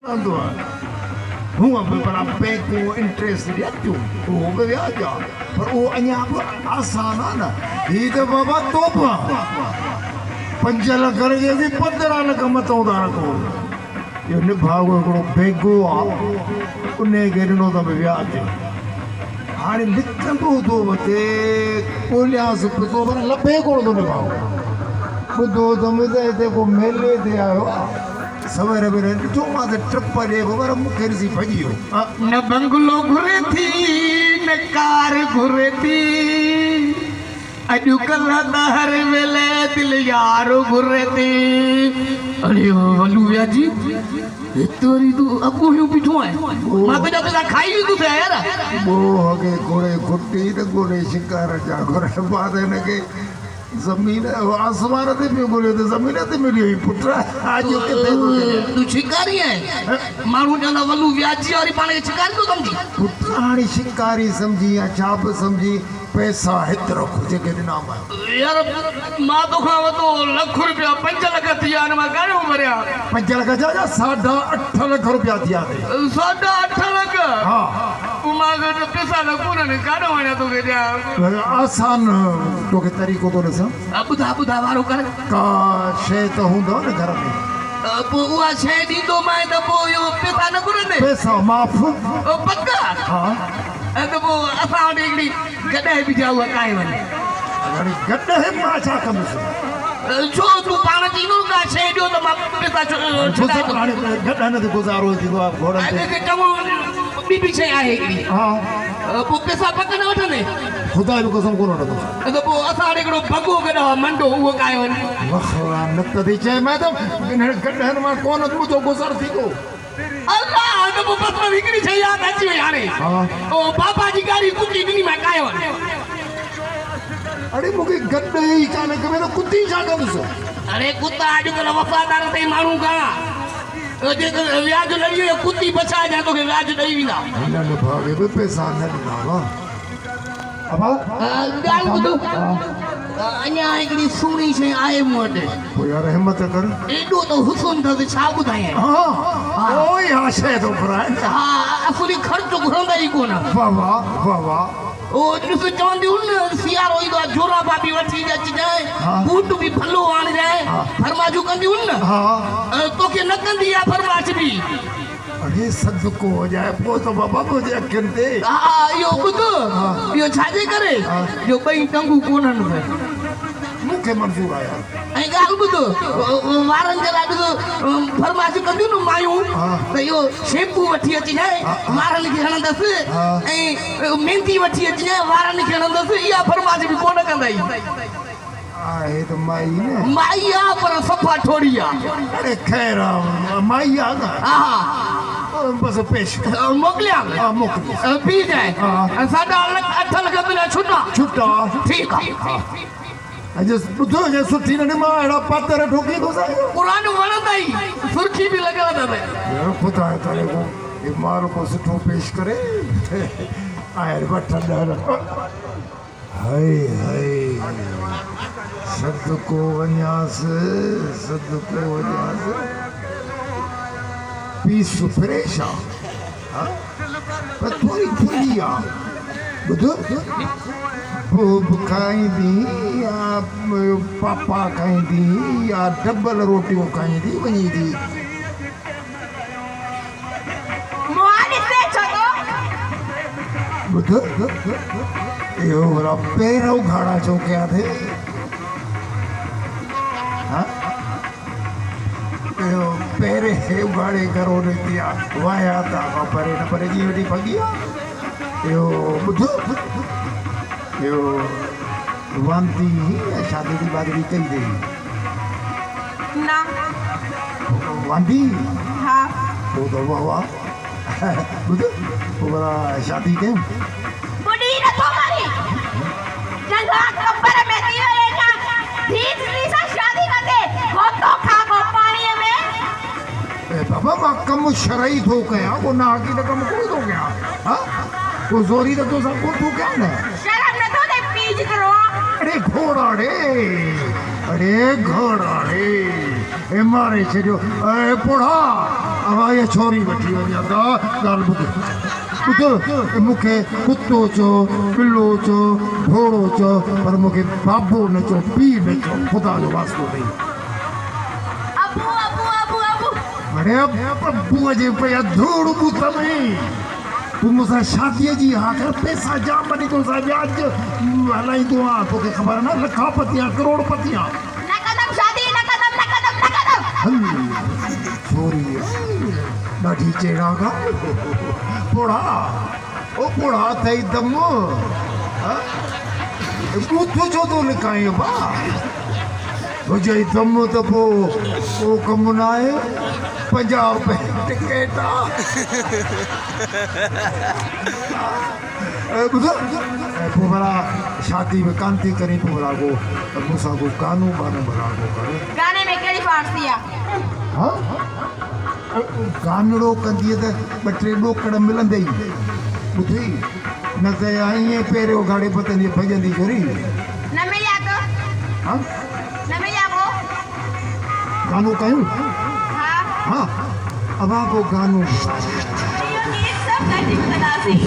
रहंदो आहे। हूअं बि पर बैंकूं इंटरेस्ट ॾियनि थियूं, उहो बि व्याज आहे, पर उहो अञा बि आसान आहे न। हीअ त बाबा तोप आहे, 5 लख रखे 15 लख मथां था रखो। इहो निभागो हिकिड़ो बेगो आहे, उन खे ॾिनो अथमि व्याज। हाणे लिखंदो थो वते, ॻोल्हियांसि पिथो, पर लभे कोन थो निभागो। ॿुधो अथमि त हिते को मेले ते आयो आहे, सवेर वेर ॾिठो मां त टिप ॾिए पियो, पर मूंखे ॾिसी भॼी वियो। न बंगलो घुरे थी न कार घुरे थी, अॼुकल्ह त हर वेले दिल यार घुरे थी। अरे वलू व्याजी, हिते वरी तूं अॻो बीठो आहे, मां तुंहिंजा पैसा खाई वेंदुसि यार। ॿोह खे घोड़े खुटी त घोड़े शिकार जा घुरे, बाद हिनखे ज़मीन आसमान ते पियो ॻोल्हियो त ज़मीन ते मिली हुई। पुट अॼु किथे तूं शिकारी आहे? माण्हू चवंदा वलू व्याजी वरी पाण खे शिकारी थो सम्झी। पुट हाणे शिकारी सम्झी या छा बि सम्झी, पैसा हिते रखो जेके ॾिना मां। यार मां तोखां वरितो लख रुपया, 5 लख थी विया आहिनि, मां घणो भरिया? 5 लख छा, 8.5 लख रुपया थी विया अथई। 8.5 लख? हा। पोइ मां वटि पैसा त कोन्हनि, काॾो वञा तोखे ॾियां? आसान तोखे तरीक़ो थो ॾिसां। ॿुधा ॿुधा वारो कर। का शइ त हूंदव न घर में, पोइ उहा शइ ॾींदोमांइ त पोइ इहो पैसा न घुरंदे? पैसा माफ़ पक? हा। त पोइ असां वटि हिकिड़ी गॾह बि आहे, उहा काए वञे। हाणे गॾह मां छा कंदुसि? छो तूं पाण चईंदो का शइ ॾियो त मां पैसा छॾाए। हाणे गॾहनि ते गुज़ारो थींदो आहे, घोड़नि ते। चङो ॿी बि शइ आहे हिकिड़ी। हा। पोइ पैसा पक न वठंदे? ख़ुदा जो कसम कोन वठंदुसि। त पोइ असां वटि हिकिड़ो भॻो गॾो आहे, मंडो, उहो काए वञे। वखरा न त थी चए, मां त इन गॾहनि मां कोन मुंहिंजो गुज़र थींदो। अल्लाह, त पोइ बसि बसि हिकिड़ी शइ यादि अची वई हाणे। ओ बाबा जी गाड़ी कुती ॾिनी मां काए वञे। अड़े मूंखे गॾ ई कान खपे त कुती छा कंदुसि? अरे कुता अॼुकल्ह वफ़ादार अथई माण्हू खां, जेको व्याज लॻी वियो कुती बचाइजांइ, तोखे व्याज ॾेई वेंदा। हिननि भाॻे बि पैसा न ॾिना हुआ। अबा ॻाल्हि ॿुधो, अञा हिकिड़ी सुहिणी शइ आहे मूं वटि। पोइ यार हिमत कर। एॾो त हुस्न अथसि, छा ॿुधायां? हा, ओए हा शइ थो घुराए। हा, असुली ख़र्चु घुरंदा ई कोन। वाह वाह वाह वाह। ओ ॾिस चवंदियूं न, सियारो ईंदो आहे, जोराबा बि वठी अचिजांइ, बूट बि भलो आणिजांइ, फरमाइशूं कंदियूं न। तोखे न कंदी आहे फरमाइश बि। अरे सदको हो जाए पोइ त बाबा मुंहिंजे अखियुनि ते। हा, इहो ॿुध, इहो छाजे करे जो ॿई टंगूं कोन्हनि, मूंखे मंज़ूर आहे। ऐं ॻाल्हि ॿुध, वारनि जे लाइ ॾिस फरमाइशूं कंदियूं न मायूं, त इहो शैम्पू वठी अचिजांइ, वारनि खे हणंदसि, ऐं मेहंदी वठी अचिजांइ, वारनि खे हणंदसि। इहा फरमाइश बि कोन कंदई। आहे त माई न। माई आहे पर सफ़ा ठोड़ी आहे। अरे ख़ैर आहे, माई आहे न। हा, बसि पेश मोकिलियां? हा, मोकिलियो। पी जाए। 8.5 लख तुंहिंजा छुटा? छुटा। ठीकु आहे। अॼु ॿुधो, जे सुठी न मां अहिड़ा पातर ठोकींदोसां। क़ुर वणंदई, सुर्खी बि लॻल अथव। यार ख़ुदा करे को हे माल को सुठो पेश करे। आहिरि वठ 10 लख। हाय हाय, सदको वञांसि, सदको वञांसि। पीस फ्रेश आहे, पर थोरी फुली आहे। ॿुधो, भोब खाईंदी या पापा खाईंदी या डबल रोटियूं खाईंदी वञी थी। ॿुध, इहो भला पेर उघाड़ा छो कया अथई? हा, इहो पेर उघाड़े करो निकिती आहे, वाया था परे न परे जीअं वेठी भॻी आहे। इहो ॿुध, इहो वांदी शादी बादड़ी कई अथई? न। वांदी? हा। पोइ त वाह वाह। ॿुध, पोइ भला शादी कयूं? ॿुॾी नथो मरी, चङा कबर में थी वञे, धीउ सां शादी कंदे, गोतो खा को पाणीअ में। ए बाबा, मां कमु शरई थो कयां, को नाहकी त कमु कोन थो कयां। हा, को ज़ोरी त तोसां कोन थो कयां न। शर्म नथो थिए पीउ जितिरो आहे। अड़े घोड़ा रे, अड़े घोड़ा रे, ए मारे छॾियो। ए पोढ़ा, अवां इहा छोरी वठी वञी अदा ॻाल्हि ॿुध ॿुध मूंखे कुतो चओ बिल्लो चओ घोड़ो चओ पर मूंखे बाबो न चओ पीउ न चओ ख़ुदा जो वास्तो अथई। अबू अबू अबू अबू अरे अबूअ जे पई धूड़ बूथ में तूं मूंसां शादीअ जी हा कर पैसा जाम वञी तो सां ब्याज हलाईंदो आहियाँ तोखे ख़बर न लखापति आहियाँ करोड़पति आहियाँ। न कंदमि शादी न कंदमि न कंदमि न कंदमि। हल छोरी ॾाढी चेड़ा का पोड़ा ओ पोड़ा अथई दम बूथ छो थो लिखाईं बा हुजे दम त पोइ को कमु न आहे 50 रुपए टिकेट आहे। ॿुध पोइ भला शादी में कान थी करी पोइ भला को मूंसां को गानो बानो भला को करे। गाने में कहिड़ी फ़ारसी आहे? हा गानड़ो कंदी त ॿ टे ॾोकड़ मिलंदई ॿुधी न त ईअं पहिरियों गाड़ी पतंदी भॼंदी छोरी न मिलिया त हा न मिलिया पोइ गानो कयूं हा हा अवां को गानो इहो गीत सभु गॾिजी कंदासीं।